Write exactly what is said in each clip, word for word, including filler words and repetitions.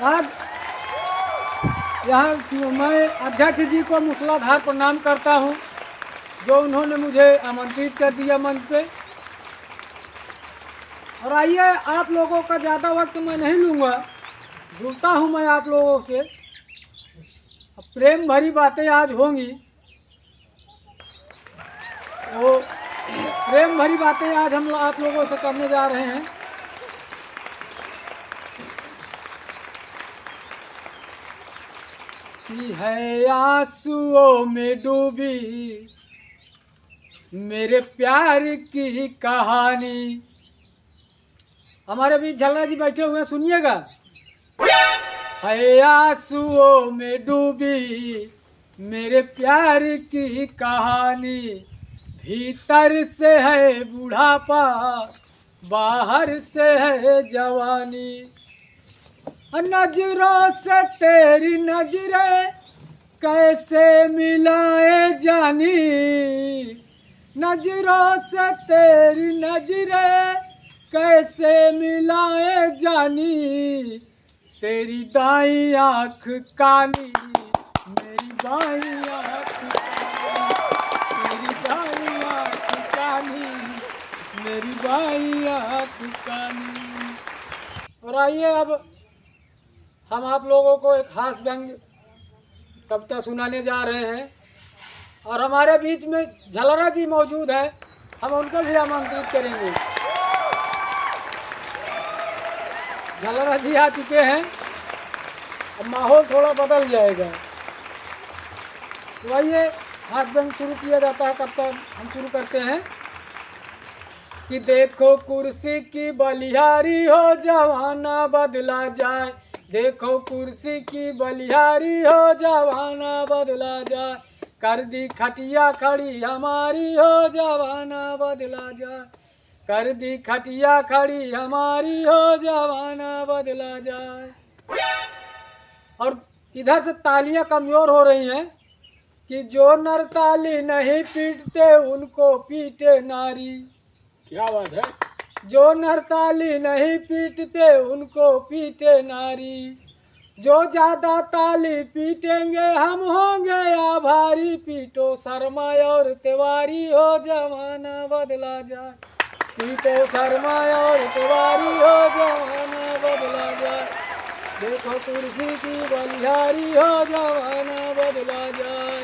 आज यहाँ मैं अध्यक्ष जी को मूसलाधार प्रणाम करता हूँ, जो उन्होंने मुझे आमंत्रित कर दिया मंच पे। और आइए, आप लोगों का ज़्यादा वक्त मैं नहीं लूँगा, जुड़ता हूँ मैं आप लोगों से। अब प्रेम भरी बातें आज होंगी। वो प्रेम भरी बातें आज हम आप लोगों से करने जा रहे हैं कि है आंसुओं में डूबी मेरे प्यार की कहानी। हमारे बीच झलरा जी बैठे हुए हैं, सुनिएगा। है आंसुओं में डूबी मेरे प्यार की कहानी, भीतर से है बुढ़ापा, बाहर से है जवानी। नजरों से तेरी नजरें कैसे मिलाए जानी, नजरों से तेरी नजरें कैसे मिलाए जानी, तेरी दाईं आँख कानी, मेरी बाईं आँख कानी, तेरी दाईं आँख कानी, मेरी बाईं आँख कानी। और आइए, अब हम आप लोगों को एक हास्य व्यंग्य कविता सुनाने जा रहे हैं और हमारे बीच में झलरा जी मौजूद हैं, हम उनको भी आमंत्रित करेंगे। झलरा जी आ चुके हैं, अब माहौल थोड़ा बदल जाएगा। तो आइए, हास्य व्यंग्य शुरू किया जाता है, कविता हम शुरू करते हैं कि देखो कुर्सी की बलिहारी हो, जमाना बदला जाए। देखो कुर्सी की बलिहारी हो, जमाना बदला जाए। कर दी खटिया खड़ी हमारी हो, जमाना बदला जाए। कर दी खटिया खड़ी हमारी हो, जमाना बदला जाए। और इधर से तालियां कमजोर हो रही हैं कि जो नर ताली नहीं पीटते उनको पीटे नारी। क्या बात है। जो नर ताली नहीं पीटते उनको पीटे नारी, जो ज्यादा ताली पीटेंगे हम होंगे आभारी। पीटो शर्मा और तिवारी हो, जमाना बदला जाए। पीटो शर्मा और तिवारी हो, जमाना बदला जाए। देखो कुर्सी की बलिहारी हो, जमाना बदला जाए।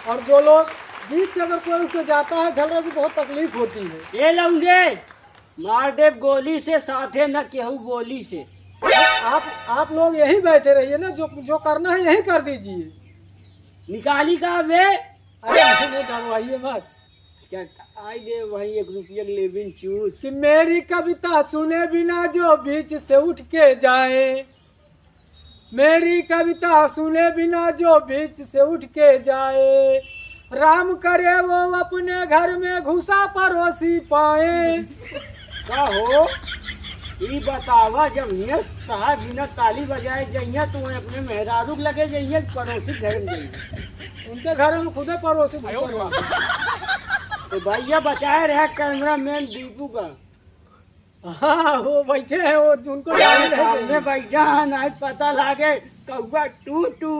और जो लोग बीच से अगर कोई उठ के जाता है झलरा जी, बहुत तकलीफ होती है। ये लौंडे, मार देब गोली से, साथे न केहू बोली से। आप आप लोग यहीं बैठे रहिए ना, जो जो करना है यहीं कर दीजिए। निकाली का बे? अरे नहीं, नहीं, डरवाइए मत। चल, आई दे वही एक रुपया के लेबिन चूस। कि मेरी कविता सुने बिना जो बीच से उठ के जाए, मेरी कविता सुने बिना जो बीच से उठ के जाए, राम करे वो अपने घर में घुसा परोसी पाए। का हो, ई बतावा, जब हियाँ से तहार बिना ताली बजाए जइया, तू अपने मेहरारू के लगे जइया, पड़ोसी घर में जइया। उनके घर में खुदे पड़ोसी घुसा रहे। तो भैया बचाए रहे कैमरामैन दीपू का। हाँ, वो बैठे हैं, वो उनको जाने अरे नहीं सामने देंगे। बैठा है, नहीं पता लागे कौआ टू टू।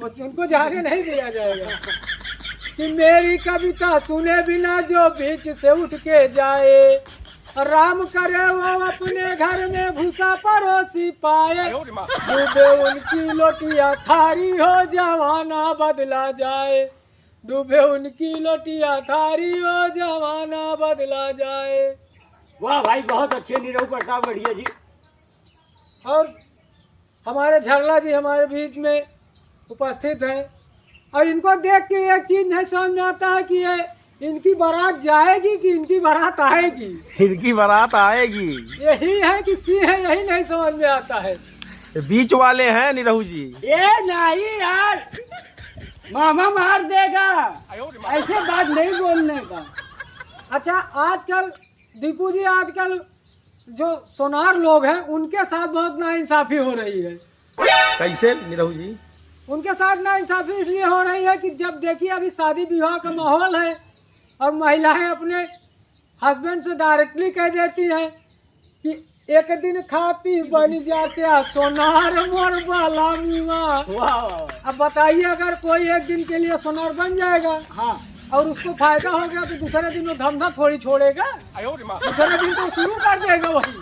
वो उनको जाने नहीं दिया जाएगा। कि मेरी कविता सुने बिना जो बीच से उठ के जाए, राम करे वो अपने घर में घुसा परोसी पाए। डूबे उनकी लोटिया थारी हो, जमाना बदला जाए। डूबे उनकी लोटिया थारी हो, जमाना बदला जाए। वाह भाई, बहुत अच्छे निरहू प्रताप गढ़िया जी। और हमारे झरला जी हमारे बीच में उपस्थित हैं, और इनको देख के एक चीज नहीं समझ में आता है कि ये इनकी बारात जाएगी कि इनकी बारात आएगी। इनकी बारात आएगी। यही है कि सी है, यही नहीं समझ में आता है। ये बीच वाले हैं निरहू जी। ए नहीं यार, मामा मार देगा, ऐसे बात नहीं बोलने का। अच्छा, आजकल दीपू जी, आजकल जो सोनार लोग हैं उनके साथ बहुत नाइंसाफी हो रही है। कैसे निरहू जी? उनके साथ नाइंसाफी इसलिए हो रही है कि जब देखिए अभी शादी विवाह का माहौल है और महिलाएं अपने हस्बैंड से डायरेक्टली कह देती हैं कि एक दिन खाती बन जाते सोनार मोर बाला मुआ। वाह, वाह, वाह। अब बताइए, अगर कोई एक दिन के लिए सोनार बन जाएगा, हाँ। और उसको फायदा हो गया, तो दूसरे दिन वो धंधा थोड़ी छोड़ेगा। दूसरे दिन तो शुरू कर देगा वही।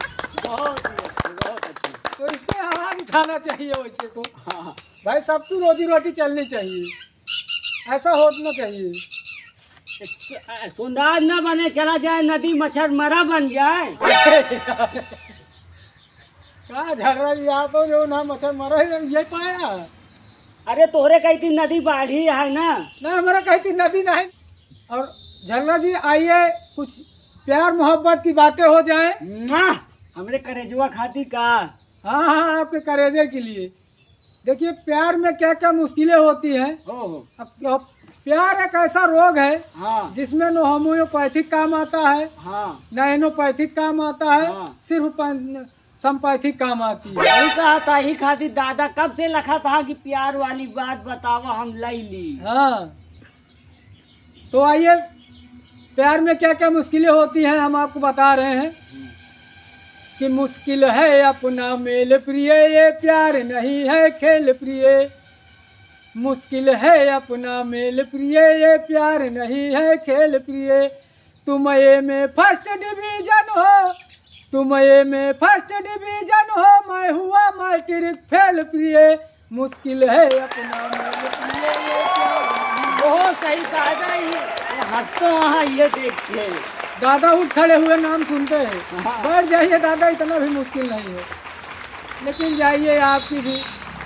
बहुत ही अच्छी, बहुत अच्छी। तो इससे आवाज उठाना चाहिए वैसे तो। हाँ। भाई, सबकी रोजी रोटी चलनी चाहिए, ऐसा होना चाहिए। सो-, सोनार ना बने, चला जाए नदी, मच्छर मरा बन जाए। का झगड़ा, या तो जो ना मच्छर मरा है, ये पाया। अरे, तोहरे कही थी नदी बाढ़ी है ना? ना, हमारा कही थी नदी नहीं। और झरना जी, आइए, कुछ प्यार मोहब्बत की बातें हो जाए। ना, हमरे करेजवा खाती का? हाँ, हाँ, आपके करेजे के लिए। देखिए, प्यार में क्या क्या मुश्किलें होती हैं। हो, हो। अब, अब प्यार एक ऐसा रोग है, हाँ। जिसमें न होम्योपैथिक काम आता है, हाँ। न एलोपैथिक काम आता है, हाँ। सिर्फ पं-, संपैथिक काम आती है। वही कहा था, ही खातिर दादा कब से लखा था कि प्यार वाली बात बतावा, हम लाई ली। हाँ। तो आइए, प्यार में क्या क्या मुश्किलें होती हैं, हम आपको बता रहे हैं कि मुश्किल है अपना मेल प्रिय, ये प्यार नहीं है खेल प्रिय। मुश्किल है अपना मेल प्रिय, ये प्यार नहीं है खेल प्रिय। तुम ए में फर्स्ट डिवीजन हो, तुम ए में फर्स्ट डिवीजन हो, मैं हुआ मैट्रिक फेल प्रिय। मुश्किल है अपना मेल प्रिय, ये प्यार नहीं। बहुत सही कहा था ये। ये हंसते हैं, हाँ, ये देख के। दादा उठ खड़े हुए, नाम सुनते हैं। हाँ। बैठ जाइए दादा, इतना भी मुश्किल नहीं है। लेकिन जाइए, आपकी भी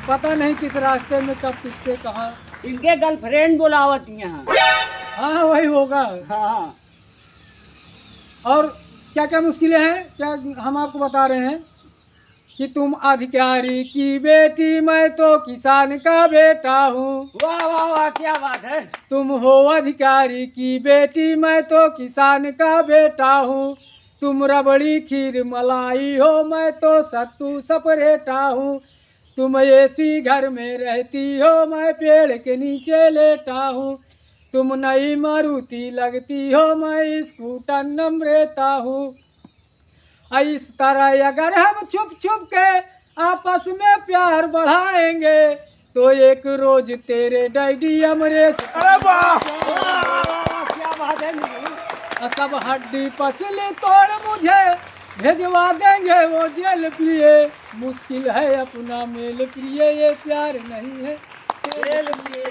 पता नहीं किस रास्ते में कब किससे कहाँ। इनके गर्लफ्रेंड बुलावत यहाँ। हाँ, वही होगा। हाँ, हाँ। और क्या क्या मुश्किलें हैं, क्या हम आपको बता रहे हैं कि तुम अधिकारी की बेटी, मैं तो किसान का बेटा हूँ। वाह, वाह, वाह, क्या बात है। तुम हो अधिकारी की बेटी, मैं तो किसान का बेटा हूँ। तुम रबड़ी खीर मलाई हो, मैं तो सत्तू सपरेटा हूँ। तुम एसी घर में रहती हो, मैं पेड़ के नीचे लेटा हूँ। तुम नई मारुति लगती हो, मैं स्कूटर नम्रेता हूँ। इस तरह अगर हम छुप छुप के आपस में प्यार बढ़ाएंगे, तो एक रोज तेरे डैडी अमरेश, अरे वाह! वाह, वाह, वाह, वाह, क्या बात है। सब हड्डी पसली तोड़ मुझे भेजवा देंगे वो जेल प्रिय। मुश्किल है अपना मेल प्रिय, ये प्यार नहीं है खेल प्रिय।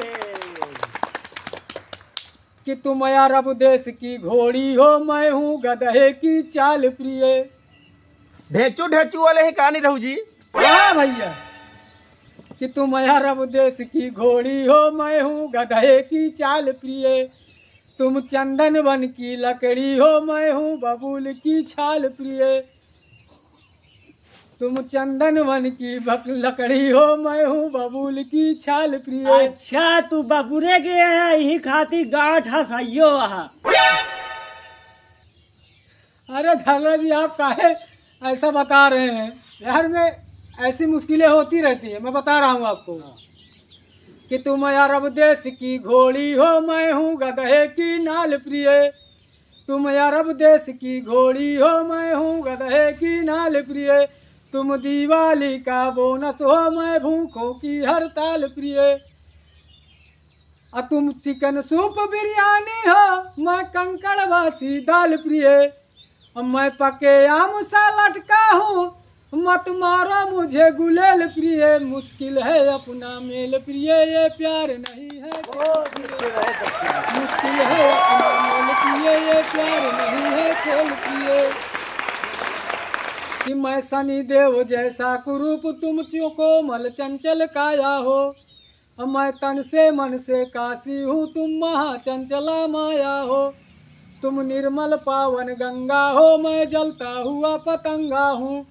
कि तुम अरब देश की घोड़ी हो, मैं हूँ गदहे की चाल प्रिय। ढेचू ढेचू वाले ही कहानी रहू जी। हाँ भैया, कि तुम अरब देश की घोड़ी हो, मैं हूँ गदहे की चाल प्रिय। तुम चंदन वन की लकड़ी हो, मैं हूँ बबूल की छाल प्रिय। तुम चंदन वन की बक-, लकड़ी हो, मैं हूँ बबूल की छाल प्रिय। अच्छा, तू बबूरे के है, यही खातिर गांठ हंसाइयो वहाँ। अरे झाला जी, आप काहे ऐसा बता रहे हैं? शहर में ऐसी मुश्किलें होती रहती है, मैं बता रहा हूँ आपको। हाँ। कि तुम अरब देश की घोड़ी हो, मैं हूँ गदहे की नाल प्रिय। तुम अरब देश की घोड़ी हो, मैं हूँ गदहे की नाल प्रिय। तुम दिवाली का बोनस हो, मैं भूखों की हड़ताल प्रिय। अ तुम चिकन सूप बिरयानी हो, मैं कंकड़वासी दाल प्रिय। अ मैं पके आम सा लटका हूँ, मत मारो मुझे गुलेल प्रिय। मुश्किल है अपना मेल प्रिय, ये प्यार नहीं है। बहुत अच्छे, बहुत अच्छे। मुश्किल है अपना मेल प्रिय, ये प्यार नहीं है खेल प्रिय। कि मैं शनि देव जैसा कुरूप, तुम क्यों कोमल चंचल काया हो। मैं तन से मन से काशी हूँ, तुम महाचंचला माया हो। तुम निर्मल पावन गंगा हो, मैं जलता हुआ पतंगा हूँ।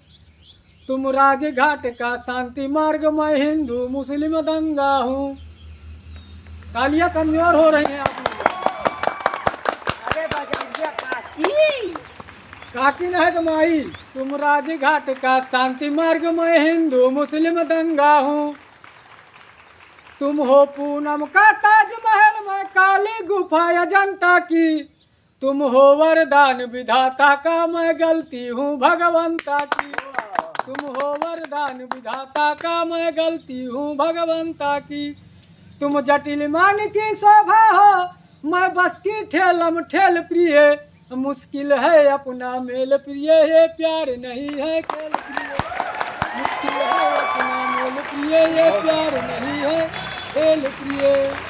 तुम राजघाट का शांति मार्ग, मैं हिंदू मुस्लिम दंगा हूँ। तालियां कमजोर हो रही हैं आप लोगों की। अरे बजरंगिया काकी। काकी नहीं तो माई। तुम राजघाट का शांति मार्ग, मैं हिंदू मुस्लिम दंगा हूँ। तुम हो पूनम का ताजमहल, मैं काली गुफा अजंता की। तुम हो वरदान विधाता का, मैं गलती हूँ भगवंता की। तुम हो वरदान विधाता का, मैं गलती हूँ भगवंता की। तुम जटिल मान की शोभा हो, मैं बस की ठेलम ठेल प्रिय। मुश्किल है अपना मेल प्रिय, ये प्यार नहीं है खेल प्रिय। मुश्किल है अपना मेल प्रिय, ये प्यार नहीं है खेल प्रिय।